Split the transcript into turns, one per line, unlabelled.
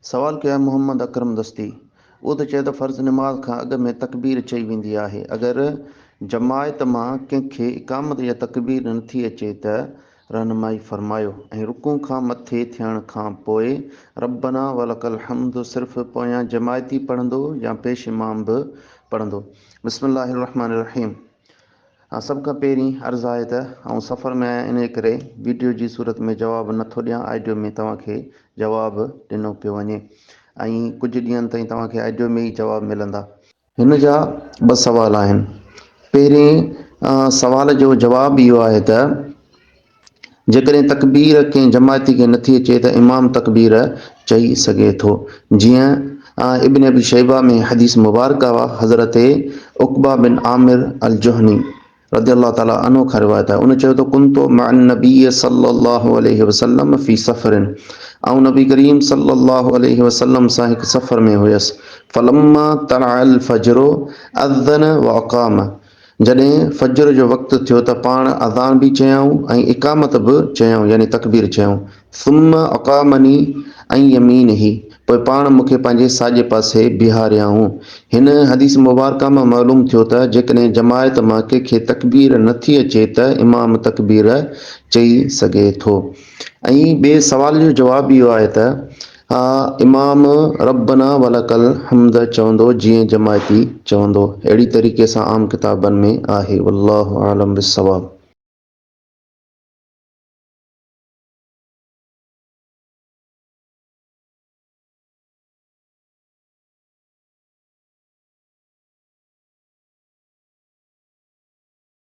سوال ڪيو آهي محمد اڪرم دستي اهو ته چيو ته فرض نماز کان اڳ ۾ تڪبير چئي ويندي آهي اگر جماعت مان ڪنهن کي اقامت يا تڪبير نٿي اچي ته رهنمائي فرمايو ۽ رڪوع کان مٿي ٿيڻ کان پوء ربنا ولک الحمد صرف پويان جماعتي پڙهندو يا پيش امام به پڙهندو بسم الله الرحمن الرحيم سڀ کان پهرين عرض آهي ته آئون سفر ۾ آهيان انهي ڪري ويڊيو جي صورت ۾ جواب نٿو ڏيان آڊيو ۾ توهان کي جواب ڏنو پيو وڃي ۽ ڪجهه ڏينهن تائين توهان کي آڊيو ۾ ئي جواب ملندا. هن جا ٻه سوال آهن. پهرين سوال جو جواب اهو آهي ته جيڪڏهن تڪبير ڪنهن جماعتي کي نٿي اچي ته امام تڪبير چئي سگهي ٿو. جيئن ابن ابي شيبه ۾ حديث مبارڪه حضرت عقبه بن عامر الجهني رضي الله تعالٰي عنه کان روايت آهي ان چيو ته ڪنت مع النبي صلي الله عليه وسلم في سفر آئون نبي ڪريم صلي الله عليه وسلم سان هڪ سفر ۾ هيس فلما طلع الفجر اذن واقام جڏهن فجر جو وقت ٿيو ته پاڻ اذان به چيائون ۽ اقامت به چيائون يعني تڪبير چيائون ثم اقامني عن يمينه پوء پاڻ مون کي پنهنجي ساڄي پاسي بيهاريائون. هن حديث مبارڪه مان معلوم ٿيو ته جيڪڏهن جماعت مان ڪنهن کي تڪبير نه ٿي اچي ته امام تڪبير چئي سگهي ٿو. ۽ ٻئي سوال جو جواب اهو آهي ته امام ربنا ولک الحمد چوندو جيئن جماعتي چوندو. اهڙي طريقي سان عام ڪتابن ۾ آهي. والله اعلم بالصواب.